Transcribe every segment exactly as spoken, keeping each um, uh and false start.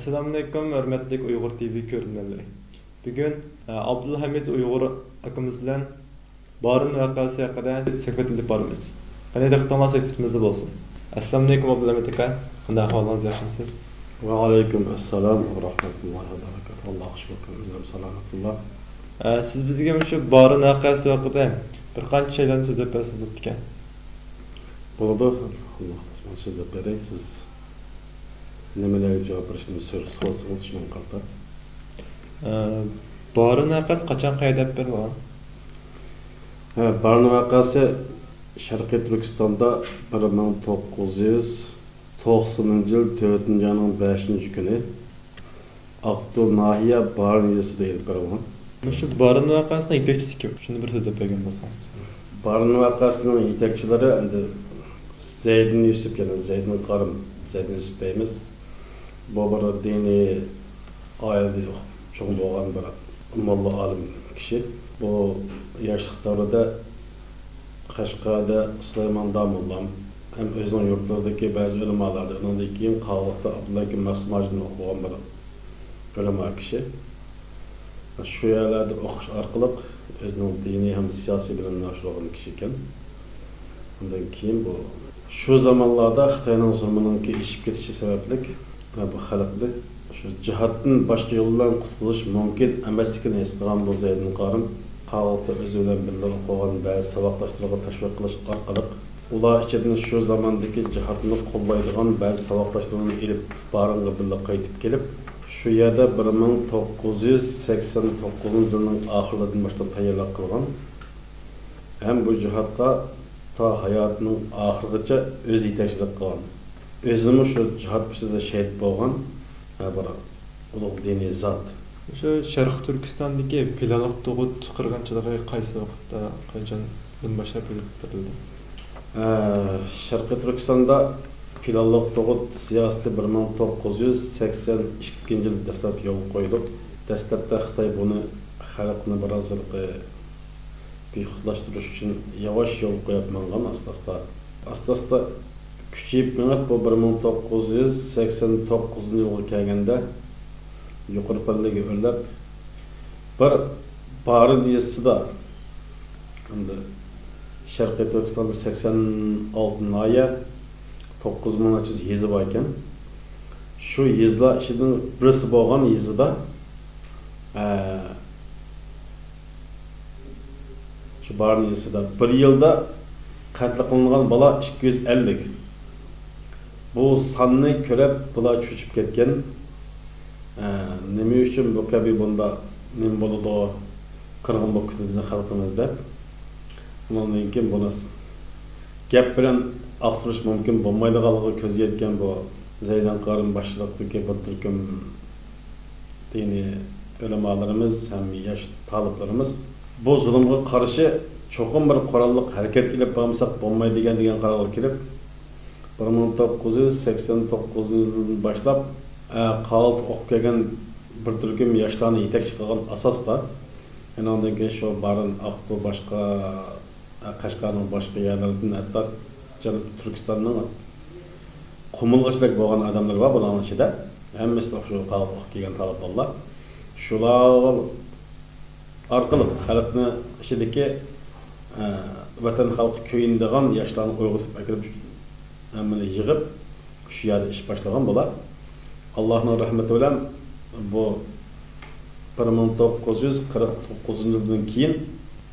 ئەسسالامۇئەلەيكۇم، ھۆرمەتلىك ئۇيغۇر تىۋى كۆرۈرمەنلىرى. بۈگۈن، ئە، ئابدۇلھەمىد ئۇيغۇر ئاكىمىز بىلەن بارىن ۋەقەسى ھەققىدە سۆھبەت ئېلىپ بارىمىز. قېنى، دىققىتىڭلار سۆھبىتىمىزدە بولسۇن. ئەسسالامۇئەلەيكۇم، ئابدۇلھەمىد ئاكا. قانداق ئەھۋالىڭىز، ياخشىمۇسىز؟ ۋەئەلەيكۇم ئەسسالام ۋە رەھمەتۇللاھى ۋە بەرىكاتۇھ. ئاللاھقا شۈكۈر، ئۆزۈم سالامەتۇللا. ئە، سىز بىزگە مۇشۇ بارىن ۋەقەسى ھەققىدە بىر قانچە شەيلەرنى سۆزلەپ بەرسىڭىز بوپتىكەن. بولىدۇ، مەن سۆزلەپ بېرەي. سىز نېمىلەرگە جاۋاب بېرىشنى سور-، سورىسىڭىز، شۇنىڭغا قارىتا. ئە، بارىن ۋەقەسى قاچان، قەيەردە بېرىلغان؟ ھە، بارىن ۋەقەسى شەرقىي تۈركىستاندا بىر مىڭ توققۇز يۈز توقسىنىنچى يىل تۆتىنچى ئاينىڭ بەشىنچى كۈنى ئاقتۇ ناھىيە بارىن يېزىسىدا ئېلىپ بېرىلغان. مۇشۇ بارىن ۋەقەسىنىڭ يېتەكچىسى كىم؟ شۇنى بىر سۆزلەپ بەرگەن بولسىڭىز. بارىن ۋەقەسىنىڭ يېتەكچىلىرى ئەمدى زەيدىن يۈسۈپ، يەنى زەيدىن قارىم، زەيدىن يۈسۈپ دەيمىز. بۇ بىر دىنىي ئائىلىدە چوڭ بولغان بىر موللا ئالىم كىشى. بۇ ياشلىق دەۋرىدە قەشقەردە سۇلايمان داموللام ھەم ئۆزىنىڭ يۇرتلىرىدىكى بەزى ئۆلىمالاردا، ئۇنىڭدىن كېيىن قاغىلىقتا ئابدۇللا ھەكىم مەخسۇم ھاجىدىن ئوقۇغان بىر ئۆلىما كىشى. شۇ يەرلەردە ئوقۇش ئارقىلىق ئۆزىنىڭ دىنىي ھەم سىياسىي بىلىمىنى ئاشۇرغان كىشى ئىكەن. ئۇندىن كېيىن بۇ شۇ زامانلاردا خىتاينىڭ زۇلمىنىڭكى ئېشىپ كېتىشى سەۋەبلىك، بۇ خەلقنى شۇ جىھادتىن باشقا يول بىلەن قۇتقۇزۇش مۇمكىن ئەمەسلىكىنى ھېس قىلغان بۇ زەيدىن قارىم قاغىلىقتا ئۆزى بىلەن بىللە ئوقۇغان بەزى ساۋاقداشلىرىغا تەشۋىق قىلىش ئارقىلىق، ئۇلار ئىچىدىن شۇ زاماندىكى جىھادنى قوللايدىغان بەزى ساۋاقداشلىرىنى ئېلىپ، بارىنغا بىللە قايتىپ كېلىپ، شۇ يەردە بىر مىڭ توققۇز يۈز سەكسەن توققۇزىنچى يىلنىڭ ئاخىرلىرىدىن باشلاپ تەييارلىق قىلغان. ھەم بۇ جىھادقا تا ھاياتىنىڭ ئاخىرىغىچە ئۆزى يېتەكچىلىك قىلغان. ئۆزىمۇ شۇ جىھاد ئۈستىدە شېھىت بولغان. ھە، بىر ئۇلۇغ دىنىي زات. شۇ شەرقىي تۈركىستاندىكى پىلانلىق تۇغۇت قىرغىنچىلىقى قايسى ۋاقىتتا، قاچاندىن باشلاپ ئېلىپ بېرىلدى؟ ھە، شەرقىي تۈركىستاندا پىلانلىق تۇغۇت سىياسىتى بىر مىڭ توققۇز يۈز سەكسەن ئىككىنچى يىلى دەسلەپ يولغا قويۇلۇپ، دەسلەپتە خىتاي بۇنى خەلقنى بىراز ھېلىقى بىخۇدلاشتۇرۇش ئۈچۈن ياۋاش يول قويۇپ ماڭغان ئاستا-ئاستا. ئاستا-ئاستا كۈچىيىپ مېڭىپ، بۇ بىر مىڭ توققۇز يۈز سەكسەن توققۇزىنچى يىلغا كەلگەندە يۇقىرى پەللىگە ئۆرلەپ، بىر بارىن يېزىسىدا، ئەمدى شەرقىي تۈركىستاندا سەكسەن ئالتە ناھىيە، توققۇز مىڭ نەچچە يۈز يېزا بار ئىكەن. شۇ يېزىلار ئىچىدىن بىرسى بولغان يېزىدا، ئە، شۇ بارىن يېزىسىدا بىر يىلدا قەتل قىلىنغان بالا ئىككى يۈز ئەللىك. بۇ ساننى كۆرۈپ، بۇلار چۆچۈپ كەتكەن. ئە، نېمە ئۈچۈن بۇ كەبى بۇنداق نېمە بولىدۇ، قىرغىن بولۇپ كېتىدۇ بىزنىڭ خەلقىمىز دەپ. ئۇنىڭدىن كېيىن بۇنى گەپ بىلەن ئاختۇرۇش مۇمكىن بولمايدىغانلىقىغا كۆزى يەتكەن بۇ زەيدىن قارىم باشچىلىقىدىكى بىر تۈركۈم دىنىي ئۆلىمالىرىمىز ھەم ياش تالىپلىرىمىز بۇ زۇلۇمغا قارشى چوقۇم بىر قوراللىق ھەرىكەت ئېلىپ بارمىساق بولمايدىكەن دېگەن قارارغا كېلىپ، بىر مىڭ توققۇز يۈز سەكسەن توققۇزىنچى يىلدىن باشلاپ، ئە، قاغىلىقتا ئوقۇپ كەلگەن بىر تۈركۈم ياشلارنى يېتەكچى قىلغان ئاساستا، ئۇنىڭدىن كېيىن شۇ بارىن، ئاقتۇ، باشقا، ئە، قەشقەرنىڭ باشقا يەرلىرىدىن، ھەتتا جەنۇبىي تۈركىستاننىڭ قۇمۇلغىچىلىك بولغان ئادەملەر بار بۇلارنىڭ ئىچىدە. ھەممىسى شۇ قاغىلىقتا ئوقۇپ كەلگەن تالىپ بالىلار. شۇلار ئارقىلىق خەلقنى ئىچىدىكى، ئە، ۋەتەن خەلقى كۆيۈنىدىغان ياشلارنى ئويغىتىپ ئەكىرىپ، ھەممىنى يىغىپ، شۇ يەردە ئىش باشلىغان بۇلار. ئاللاھنىڭ رەھمىتى بىلەن بۇ بىر مىڭ توققۇز يۈز قىرىق توققۇزىنچى يىلدىن كېيىن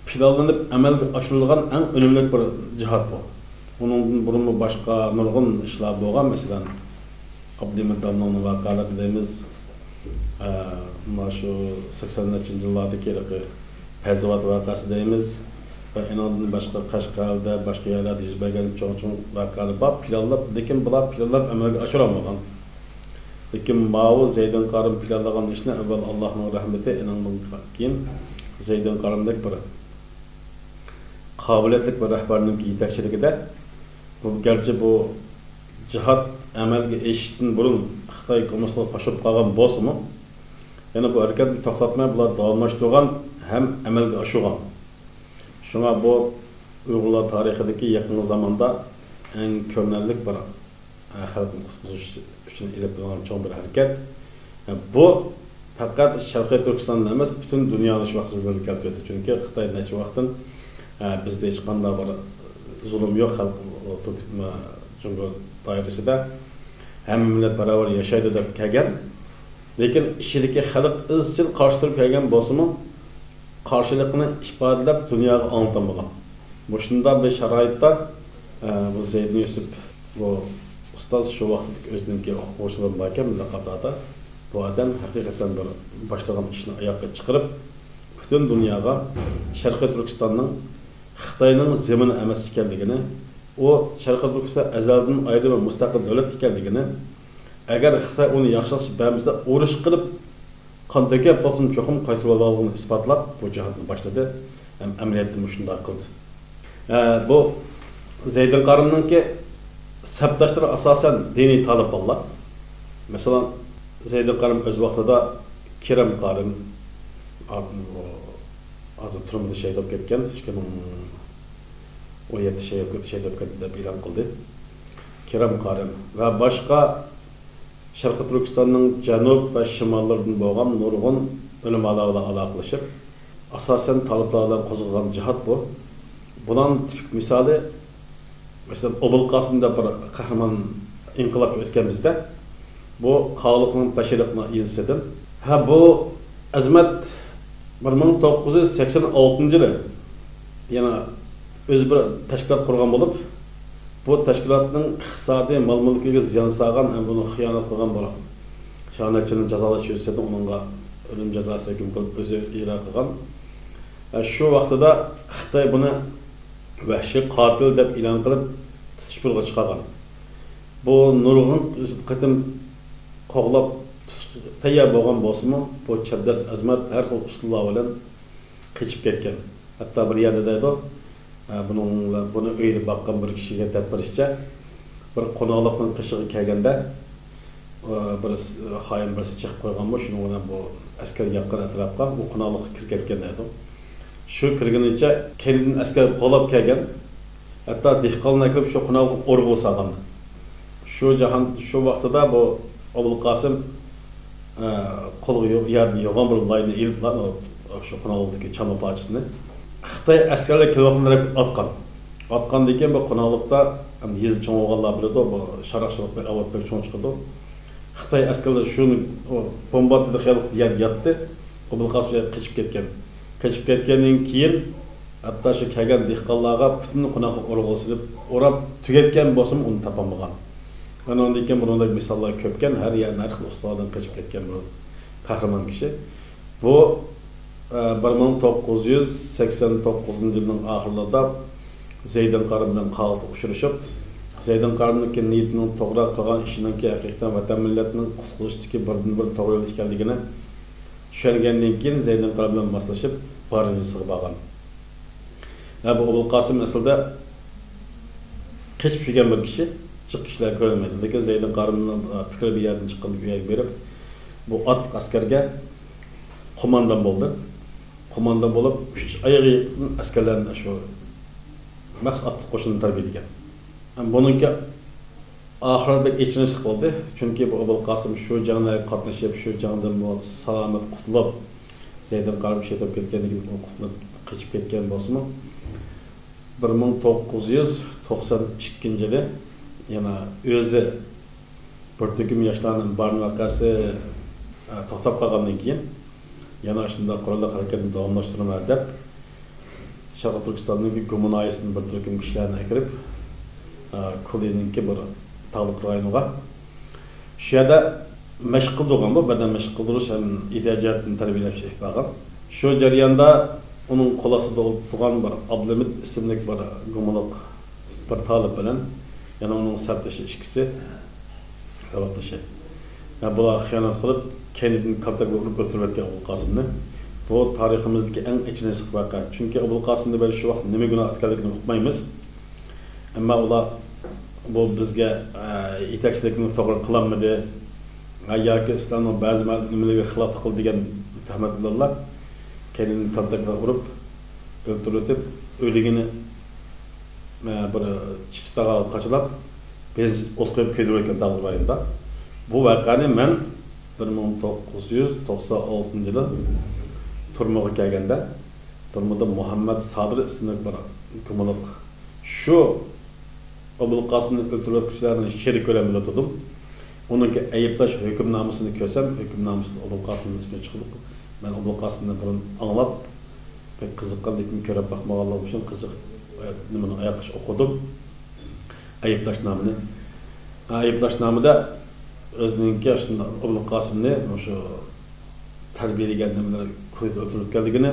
پىلانلىنىپ ئەمەلگە ئاشۇرۇلغان ئەڭ ئۈنۈملۈك بىر جىھاد بۇ. ئۇنىڭدىن بۇرۇنمۇ باشقا نۇرغۇن ئىشلار بولغان، مەسىلەن، ئابدۇلھەمىت داموللامنىڭ ۋەقەلىرى دەيمىز. ئە، مانا شۇ سەكسەن نەچچىنچى يىللاردىكى ھېلىقى پەيزاۋات ۋەقەسى دەيمىز. ۋە ئۇنىڭدىن باشقا قەشقەردە، باشقا يەرلەردە يۈز بەرگەن چوڭ-چوڭ ۋەقەلەر بار. پىلانلاپ، لېكىن بۇلار پىلانلاپ ئەمەلگە ئاشۇرالمىغان. لېكىن ماۋۇ زەيدىن قارىم پىلانلىغان ئىشنى ئەۋۋەل ئاللاھنىڭ رەھمىتى، ئۇنىڭدىن كېيىن زەيدىن قارىمدەك بىر قابىلىيەتلىك بىر رەھبەرنىڭ يېتەكچىلىكىدە، بۇ، گەرچە بۇ جىھاد ئەمەلگە ئېشىشتىن بۇرۇن خىتاي كوممۇنىستلىقى پاش بولۇپ قالغان بولسىمۇ، يەنە بۇ ھەرىكەتنى توختاتماي بۇلار داۋاملاشتۇرغان ھەم ئەمەلگە ئاشۇرغان. شۇڭا بۇ ئۇيغۇرلار تارىخىدىكى يېقىنقى زاماندا ئەڭ كۆرۈنەرلىك بىر، ئە، خەلقنى قۇتقۇزۇش ئۈچۈن ئېلىپ بېرىلغان چوڭ بىر ھەرىكەت. بۇ پەقەت شەرقىي تۈركىستاندا ئەمەس، پۈتۈن دۇنيانى شۇ ۋاقىت زىلزىلە كەلتۈردى. چۈنكى خىتاي نەچچە ۋاقىتتىن، ئە، بىزدە ھېچقانداق بىر زۇلۇم يوق، خەلق، تۈرك-، جۇڭگو دائىرىسىدە ھەممە مىللەت باراۋەر ياشايدۇ دەپ كەلگەن. لېكىن ئىچىدىكى خەلق ئىزچىل قارشى تۇرۇپ كەلگەن بولسىمۇ، قارشىلىقىنى ئىپادىلەپ دۇنياغا ئاڭلىتالمىغان. مۇشۇنداق بىر شارائىتتا، ئە، بۇ زەيدىن يۈسۈپ، بۇ ئۇستاز شۇ ۋاقىتتىكى ئۆزىنىڭكى ئوقۇغۇچىلىرى باركەن، بىللە قاتاردا بۇ ئادەم ھەقىقەتەن بىر باشلىغان ئىشنى ئاياغقا چىقىرىپ، پۈتۈن دۇنياغا شەرقىي تۈركىستاننىڭ خىتاينىڭ زېمىنى ئەمەس ئىكەنلىكىنى، ئۇ شەرقىي تۈركىستان ئەزەلدىن ئايرىم بىر مۇستەقىل دۆلەت ئىكەنلىكىنى، ئەگەر خىتاي ئۇنى ياخشىلىق بەرمىسە، ئۇرۇش قىلىپ، قان تۆكۈپ بولسىمۇ چوقۇم قايتۇرۇۋالغانلىقىنى ئىسپاتلاپ، بۇ جىھادنى باشلىدى ھەم ئەمەلىيەتتە مۇشۇنداق قىلدى. ئە، بۇ زەيدىن قارىمنىڭكى سەپداشلىرى ئاساسەن دىنىي تالىبانلار. مەسىلەن، زەيدىن قارىم ئۆز ۋاقتىدا كېرەم قارىم، ھازىر تۈرمىدە شېھىت بولۇپ كەتكەن، ئىككى مىڭ ئون يەتتە شېھىت، شېھىت بولۇپ كەتتى دەپ ئېلان قىلدى. كېرەم قارىم ۋە باشقا شەرقىي تۈركىستاننىڭ جەنۇب ۋە شىماللىرىدىن بولغان نۇرغۇن ئۆلىمالار بىلەن ئالاقىلىشىپ، ئاساسەن تالىپلار بىلەن قوزغىغان جىھاد بۇ. بۇلارنىڭ تىپىك مىسالى، مەسىلەن، ئوبۇلقاسىم دەپ بىر قەھرىمان ئىنقىلابچى ئۆتكەن بىزدە. بۇ قاغىلىقنىڭ بەشىرلىقنىڭ يېزىسىدىن. ھە، بۇ ئەزىمەت بىر مىڭ توققۇز يۈز سەكسەن ئالتىنچى يىلى يەنە ئۆزى بىر تەشكىلات قۇرغان بولۇپ، بۇ تەشكىلاتنىڭ ئىقتىسادىي مال-مۈلكىگە زىيان سالغان ھەم بۇنى خىيانەت قىلغان بۇ شاھانەتچىنى جازالاش يۈزىسىدىن ئۇنىڭغا ئۆلۈم جازاسى ھۆكۈم قىلىپ، ئۆزى ئىجرا قىلغان. ھە، شۇ ۋاقتىدا خىتاي بۇنى ۋەھشىي قاتىل دەپ ئېلان قىلىپ، تۇتۇش پۇرىقى چىقارغان. بۇ نۇرغۇن قېتىم قوغلاپ تۇتۇشقا تەييار بولغان بولسىمۇ، بۇ چەبدەس ئەزىمەت ھەر خىل ئۇسۇللار بىلەن قېچىپ كەتكەن. ھەتتا بىر يەردە دەيدۇ، ئە، بۇنىڭ، بۇنى ئۆيىدە باققان بىر كىشىگە دەپ بېرىشىچە، بىر قوناقلىقنىڭ قېشىغا كەلگەندە، ئە، بىر س-، خائىن بىرسى چېقىپ قويغانمۇ، شۇنىڭ بىلەن بۇ ئەسكەر ياققان ئەتراپقا، ئۇ قوناقلىققا كىرىپ كەتكەن دەيدۇ. شۇ كىرگىنىچە كەينىدىن ئەسكەر قوغلاپ كەلگەن، ھەتتا دېھقاننى ئەكىرىپ شۇ قوناقلىققا ئورغۇل سالغان. شۇ جاھان، شۇ ۋاقتىدا بۇ ئوبۇلقاسىم، ئە، قولىغا يو-، يەردىن يوغان بىر لاينى ئېلىپلا، شۇ قوناقلىقتىكى چالما پارچىسىنى خىتاي ئەسكەرلىرى كېلىۋاتقان تەرەپكە ئاتقان. ئاتقاندىن كېيىن بۇ قوناقلىقتا، ئەمدى يېزا چوڭ بولغانلار بىلىدۇ، بۇ شاراق-شۇرۇق بىر ئاۋات بەك چوڭ چىقىدۇ. خىتاي ئەسكەرلىرى شۇنى، ئۇ بومبا ئاتتى خىيال قىلىپ يەردە ياتتى. ئوبۇلقاسىم قېچىپ كەتكەن. قېچىپ كەتكەندىن كېيىن، ھەتتا شۇ كەلگەن دېھقانلارغا پۈتۈن قوناقلىق ئورغۇل سېلىپ، ئوراپ تۈگەتكەن بولسىمۇ، ئۇنى تاپالمىغان. ئۇنىڭدىن كېيىن بۇنىڭدەك مىساللار كۆپكەن، ھەر يەردىن، ھەر خىل ئۇسۇللاردىن قېچىپ كەتكەن بۇ قەھرىمان كىشى. بۇ، ئە، بىر مىڭ توققۇز يۈز سەكسەن توققۇزىنچى يىلنىڭ ئاخىرلىرىدا زەيدىن قارىم بىلەن قاغىلىقتا ئۇچرىشىپ، زەيدىن قارىمنىڭكى نىيىتىنىڭ توغرا، قىلغان ئىشىنىڭكى ھەقىقەتەن ۋەتەن مىللەتنىڭ قۇتقۇزۇشتىكى بىردىنبىر توغرا يول ئىكەنلىكىنى چۈشەنگەندىن كېيىن، زەيدىن قارىم بىلەن ماسلىشىپ، بارىنجىسىغا بارغان. ھە، بۇ ئوبۇلقاسىم ئەسلىدە قېچىپ يۈرگەن بىر كىشى، جىق كىشىلەر كۆرەلمەيدۇ. لېكىن زەيدىن قارىمنىڭ، ئە، پىكرى بىر يەردىن چىققاندىكىن ئۇ يەرگە بېرىپ، بۇ ئاتلىق ئەسكەرگە قوماندان بولدى. قوماندان بولۇپ، ئۈچ ئايغا يېقىن ئەسكەرلەرنى شۇ مەخسۇس ئاتلىق قوشۇننى تەربىيەلىگەن. بۇنىڭكى ئاخىرى بەك ئېچىنىشلىق بولدى. چۈنكى بۇ ئوبۇلقاسىم شۇ جەڭلەرگە قاتنىشىپ، شۇ جەڭدىنمۇ سالامەت قۇتۇلۇپ، زەيدىن قارىم شېھىت بولۇپ كەتكەندىن كېيىن، ئۇ قۇتۇلۇپ قېچىپ كەتكەن بولسىمۇ، بىر مىڭ توققۇز يۈز توقسان ئىككىنچى يىلى يەنە ئۆزى بىر تۈركۈم ياشلارنىڭ بارغان ۋەقەسى، ئە، توختاپ قالغاندىن كېيىن، يەنە ئاشۇنداق قوراللىق ھەرىكەتنى داۋاملاشتۇرىمەن دەپ، شەرقىي تۈركىستاندىكى گۇما ناھىيەسىدىن بىر تۈركۈم كىشىلەرنى ئەكىرىپ، ئە، كولىنىڭكى بىر تاغلىق رايونىغا، شۇ يەردە مەشىق قىلدۇرغان، بۇ بەدەن مەشىق قىلدۇرۇش ھەم ئىدىيە جەھەتتىن تەربىيەلەش ئېلىپ بارغان. شۇ جەرياندا ئۇنىڭ قول ئاستىدا تۇرغان بىر ئابلىمىت ئىسىملىك بىر گۇمىلىق بىر تالىپ بىلەن، يەنە ئۇنىڭ سەپدىشى ئىككىسى، ساۋاقدىشى. ۋە بۇلار خىيانەت قىلىپ، كەينىدىن كالتەك بىلەن ئۇرۇپ ئۆلتۈرۈۋەتكەن ئوبۇلقاسىمنى. بۇ تارىخىمىزدىكى ئەڭ ئېچىنىشلىق ۋەقە. چۈنكى ئوبۇلقاسىمنى بىز شۇ ۋاقىت نېمە گۇناھ ئەتكەنلىكىنى ئۇقمايمىز. ئەمما ئۇلار بۇ بىزگە، ئە، يېتەكچىلىكنى توغرا قىلالمىدى، ئە، ياكى ئىسلامنىڭ بەزى مە-، نېمىلىرىگە خىلاپلىق قىلدى دېگەن تۆھمەت بىلەنلا كەينىدىن كالتەك بىلەن ئۇرۇپ ئۆلتۈرۈۋېتىپ، ئۆلۈكىنى، ئە، بىر چىپس تاغاغا قاچىلاپ، بېنزىن ئوت قويۇپ كۆيدۈرۈۋەتكەن تاغلىق رايوندا. بۇ ۋەقەنى مەن بىر مىڭ توققۇز يۈز توقسان ئالتىنچى يىلى تۈرمىگە كەلگەندە، تۈرمىدە مۇھەممەد سادىر ئىسىملىك بىر گۇمانلىق شۇ ئابۇلقاسىمنى ئۆلتۈرۈۋەتكۈچىلەرنىڭ شېرىكى بىلەن بىللە تۇردۇم. ئۇنىڭكى ئەيىبلەش ھۆكۈمنامىسىنى كۆرسەم، ھۆكۈمنامىسىدا ئابۇلقاسىمنىڭ ئىسمى چىقىدۇ. مەن ئابۇلقاسىمنى بۇرۇن ئاڭلاپ، بەك قىزىققان، لېكىن كۆرۈپ باقمىغانلىقىم ئۈچۈن قىزىق، نېمىنى ئاياققىچە ئوقۇدۇم. ئەيىبلەشنامىنى. ئەيىبلەشنامىدە ئۆزىنىڭكى شۇنداق ئابۇلقاسىمنى مۇشۇ تەربىيەلىگەن نېمىلەر كويىدا ئۆلتۈرۈۋەتكەنلىكىنى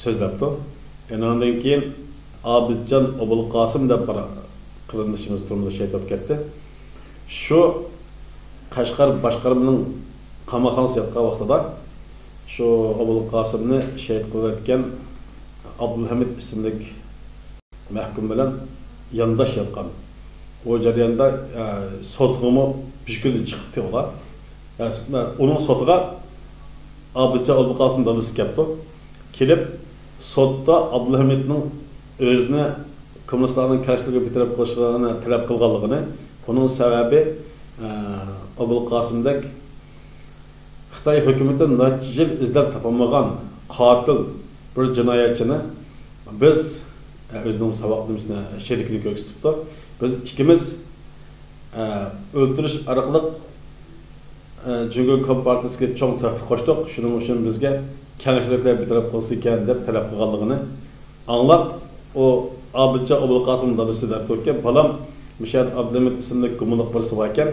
سۆزلەپتۇ. ئاندىن كېيىن ئابىدجان ئابۇلقاسىم دەپ بىر قېرىندىشىمىز تۈرمىدە شېھىت بولۇپ كەتتى. شۇ قەشقەر باشقارمىنىڭ قاماقخانىسىدا ياتقان ۋاقتىدا شۇ ئابۇلقاسىمنى شېھىت قىلىۋەتكەن ئابدۇلھەمىد ئىسىملىك مەھكۇم بىلەن يانداش ياتقان. ئۇ جەرياندا، ئە، سوتقىمۇ بىر كۈندىن چىقىپتى ئۇلار. ئە، ئۇنىڭ سوتىغا ئابىدجان ئابۇلقاسىم دادىسى كەپتۇ. كېلىپ، سوتتا ئابدۇلھەمىدنىڭ ئۆزىنى كوممۇنىستلارنىڭ كەڭشىلىكىگە بىتەرەپ قىلىشىنى تەلەپ قىلغانلىقىنى، بۇنىڭ سەۋەبى، ئە، ئابۇلقاسىمدەك خىتاي ھۆكۈمىتى نەچچە يىل ئىزدەپ تاپالمىغان قاتىل، بىر جىنايەتچىنى بىز، ئە، ئۆزىنىڭ ساۋاقدىشىنى، شېرىكىنى كۆرسىتىپتۇ. بىز ئىككىمىز، ئە، ئۆلتۈرۈش ئارقىلىق، ئە، جۇڭگو كومپارتىيىسىگە چوڭ تۆھپە قوشتۇق. شۇنىڭ ئۈچۈن بىزگە كەڭشىلىكلەر بىتەرەپ قىلسا ئىكەن دەپ تەلەپ قىلغانلىقىنى ئاڭلاپ، ئۇ ئابىدجان ئابۇلقاسىم دادىسى دەپتۇكى، بالام، مۇشۇ يەردە ئابدۇلھەمىد ئىسىملىك گۇمانلىق بىرسى باركەن،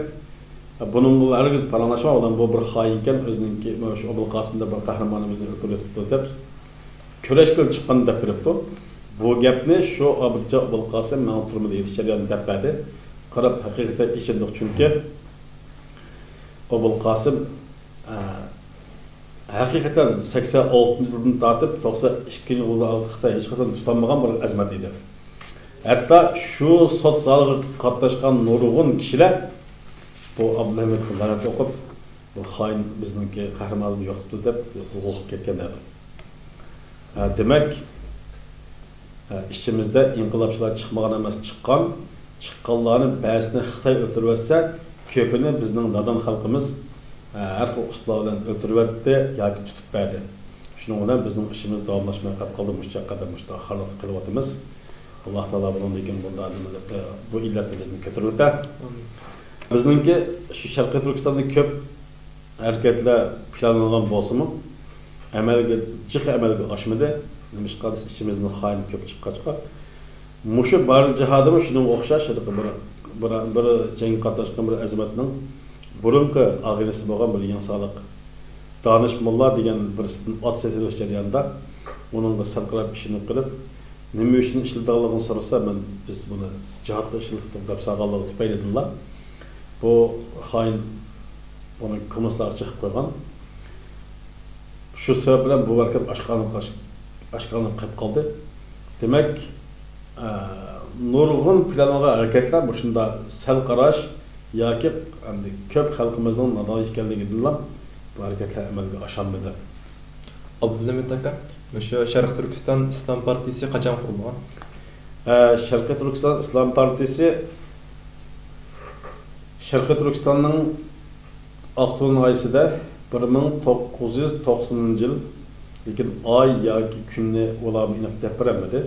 بۇنىڭ بىلەن ھەرگىز پاراڭلاشما، بالام، بۇ بىر خائىنكەن، ئۆزىنىڭكى، مۇشۇ ئابۇلقاسىم دەپ بىر قەھرىمانىمىزنى ئۆلتۈرۈۋېتىپتۇ دەپ كۈرەشكىلى چىققان دەپ بېرىپتۇ. بۇ گەپنى شۇ ئابىدجان ئابۇلقاسىم ماڭا تۈرمىدە يېتىش جەريانىدا دەپ بەردى. قاراپ، ھەقىقەتەن ئېچىندۇق، چۈنكى ئابۇلقاسىم، ئە، ھەقىقەتەن سەكسەن ئالتىنچى يىلدىن تارتىپ توقسان ئىككىنچى يىلغا خىتاي ھېچقاچان تۇتالمىغان بىر ئەزىمەت ئىدى. ھەتتا شۇ سوت زالىغا قاتناشقان نۇرغۇن كىشىلەر بۇ ئابدۇلھەمىدقا لەنەت ئوقۇپ، بۇ خائىن بىزنىڭكى قەھرىمانىمىزنى يوقىتىپتۇ دەپ غۇلغۇلا قىلىپ كەتكەن ئىدى. ھە، دېمەك، ھە، ئىچىمىزدە ئىنقىلابچىلار چىقمىغان ئەمەس، چىققان. چىققانلارنى بەزىسىنى خىتاي ئۆلتۈرۈۋەتسە، كۆپىنى بىزنىڭ نادان خەلقىمىز، ھە، ھەر خىل ئۇسۇللار بىلەن ئۆلتۈرۈۋەتتى ياكى تۇتۇپ بەردى. شۇنىڭ بىلەن بىزنىڭ ئىشىمىز داۋاملاشماي قېلىپ قالدى، مۇشۇ چاغقا قەدەر مۇشۇنداق خارلىقتا قېلىۋاتىمىز. ئاللا تائالا بۇنىڭدىن كېيىن بۇنداق نېمىلەر، بۇ ئىللەتنى بىزدىن كۆتۈرۈۋېتە. بىزنىڭكى شۇ شەرقىي تۈركىستاندا كۆپ ھەرىكەتلەر پىلانلانغان بولسىمۇ، ئەمەلگە، جىق ئەمەلگە ئاشمىدى. نېمىشقا دېسە، ئىچىمىزدىن خائىن كۆپ چىققاچقا. مۇشۇ بارىن جاھادىمۇ شۇنىڭغا ئوخشاش، بىر، بىر، بىر جەڭگە قاتناشقان بىر ئەزىمەتنىڭ بۇرۇنقى ئاغىنىسى بولغان بىر يېڭىسارلىق دانىش موللا دېگەن بىرسىدىن ئات سېتىۋېلىش جەريانىدا ئۇنىڭغا سەل قاراپ ئىشىنىپ قېلىپ، نېمە ئۈچۈن ئىشلىتىدىغانلىقىنى سورىسا، مەن، بىز بۇنى جىھادقا ئىشلىتىدۇ دەپ سالغانلىقى تۈپەيلىدىنلا، بۇ خائىن ئۇنى كوممۇنىستلارغا چېقىپ قويغان. شۇ سەۋەب بىلەن بۇ ھەرىكەت ئاشكارىلىنىپ، ئاشكارىلىنىپ قېلىپ قالدى. دېمەك، ئە، نۇرغۇن پىلانلانغان ھەرىكەتلەر مۇشۇنداق سەل قاراش ياكى ئەمدى كۆپ خەلقىمىزنىڭ نادان ئىكەنلىكىدىنلا بۇ ھەرىكەتلەر ئەمەلگە ئاشالمىدى. ئابدۇلھەمىد ئاكا، مۇشۇ شەرقىي تۈركىستان ئىسلام پارتىيىسى قاچان قۇرۇلغان؟ ئە، شەرقىي تۈركىستان ئىسلام پارتىيىسى، شەرقىي تۈركىستاننىڭ ئاقتۇ ناھىيەسىدە بىر مىڭ توققۇز يۈز توقسىنىنچى يىل، لېكىن ئاي ياكى كۈننى ئۇلارمۇ ئېنىق دەپ بېرەلمىدى.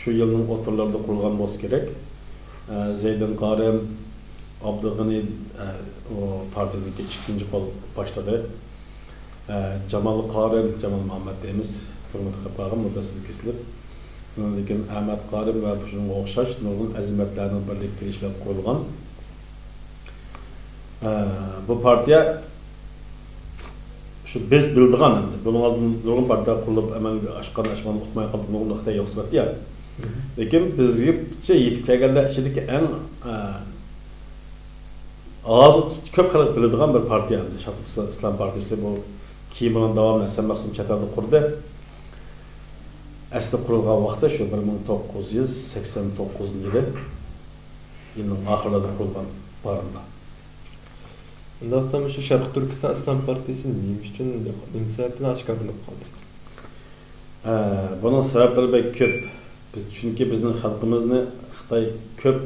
شۇ يىلنىڭ ئوتتۇرىلىرىدا قۇرۇلغان بولسا كېرەك. ئە، زەيدىن قارىم، ئابدۇغېنى، ئە، ئۇ پارتىيىنىڭكى ئىككىنچى قول باشلىقى، ئە، جامال قارىم، جامال مۇھەممەد دەيمىز، تۈرمىدە قېلىپ قالغان، مۇددەتسىز كېسىلىپ. ئۇنىڭدىن كېيىن ئەمەت قارىم ۋە شۇنىڭغا ئوخشاش نۇرغۇن ئەزىمەتلەرنىڭ بىرلىككە كېلىشى بىلەن قۇرۇلغان. ئە، بۇ پارتىيە شۇ بىز بىلىدىغان ئەمدى. بۇنىڭ ئالدىن نۇرغۇن پارتىيە قۇرۇلۇپ ئەمەلگە ئاشقان، ئاشمىغان ئۇقماي قالدى، نۇرغۇن خىتاي يوقىتىۋەتتى يا. مم. لېكىن بىزگىچە يېتىپ كەلگەنلەر ئىچىدىكى ئەڭ، ئە، ھازىر كۆپ خەلق بىلىدىغان بىر پارتىيە ئەمدى، شەرقىي تۈركىستان ئىسلام پارتىيىسى. بۇ كېيىن بۇنىڭ داۋامىنى ھەسەن مەخسۇم چەت ئەلدە قۇردى. ئەسلى قۇرۇلغان ۋاقتى شۇ بىر مىڭ توققۇز يۈز سەكسەن توققۇزىنچى يىلى، يىلنىڭ ئاخىرلىرىدا قۇرۇلغان بارىندا. ئۇنداقتا مۇشۇ شەرقىي تۈركىستان ئىسلام پارتىيىسى نېمە ئۈچۈن، نېمە سەۋەب بىلەن ئاشكارىلىنىپ قالدى؟ ئە، بۇنىڭ سەۋەبلىرى بەك كۆپ. بىز، چۈنكى بىزنىڭ خەلقىمىزنى خىتاي كۆپ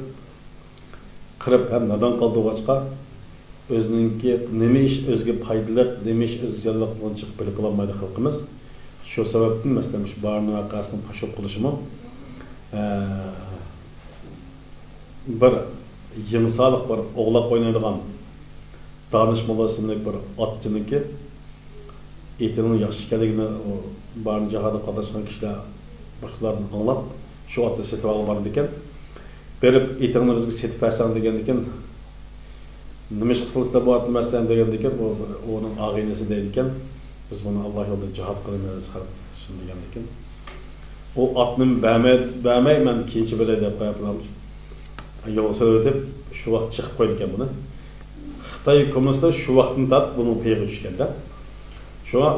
قىرىپ ھەم نادان قالدۇرغاچقا، ئۆزىنىڭكى نېمە ئىش ئۆزىگە پايدىلىق، نېمە ئىش ئۆزىگە زىيانلىق بولغىنى چىقىپ بىلىپ بولالمايدۇ خەلقىمىز. شۇ سەۋەبتىن، مەسىلەن، مۇشۇ بارىن ۋەقەسىنىڭ پاش بولۇپ قېلىشىمۇ، ئە، بىر يېڭىسالىق، بىر ئوغلاق ئوينايدىغان دانىش موللا ئىسىملىك بىر ئاتچىنىڭكى ئېتىنىڭ ياخشى ئىكەنلىكىنى ئۇ بارىن جاھاندا قاتناشقان كىشىلەر باشقىلاردىن ئاڭلاپ، شۇ ئاتنى سېتىۋالغىلى بارىدىكەن. بېرىپ، «ئېتىڭنى بىزگە سېتىپ بەرسەڭ» دېگەندىكىن، «نېمە ئىش قىلسا بۇ ئاتنى بەرسەڭ؟» دېگەندىكىن، بۇ ئۇنىڭ ئاغىنىسى دەيدىكەن، «بىز بۇنى ئاللا يولىدا جىھاد قىلىمىز، خەلق ئۈچۈن» دېگەندىكىن، «ئۇ ئاتنى بەرمەي، بەرمەي، مەن كېيىنچە بېرەي» دەپ قويۇپ، يولغا سېلىۋېتىپ، شۇ ۋاقىت چېقىپ قويىدىكەن بۇنى. خىتاي كوممۇنىستلار شۇ ۋاقىتتىن تارتىپ بۇنىڭ پېيىغا چۈشكەندە. شۇڭا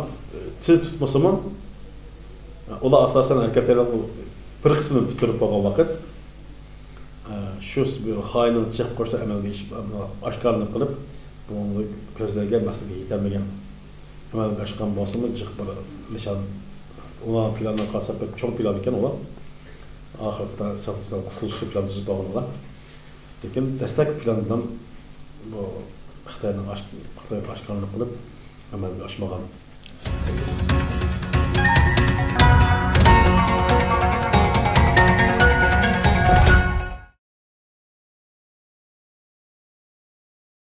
تېز تۇتمىسىمۇ، ئۇلار ئاساسەن ھەرىكەتلەرنىڭ بىر قىسمىنى پۈتتۈرۈپ بولغان ۋاقىت، شۇ خاھىننىڭ چېقىپ قويۇشىدا ئەمەلگە ئېشىپ، ئاشكارىلىنىپ قېلىپ، بۇ كۆزلەنگەن مەقسەتكە يېتەلمىگەن. ئەمەلگە ئاشقان بولسىمۇ، جىق بىر نىشان. ئۇلار پىلانلارغا قارىساق، بەك چوڭ پىلان ئىكەن ئۇلار. ئاخىرىدا ساقچىلار قۇتقۇزۇش پىلان تۈزۈپ بولغان ئۇلار. لېكىن دەسلەپكى پىلان بىلەن بۇ خىتاينىڭ ئاش-، خىتايغا ئاشكارىلىنىپ قېلىپ، ئەمەلگە ئاشمىغان.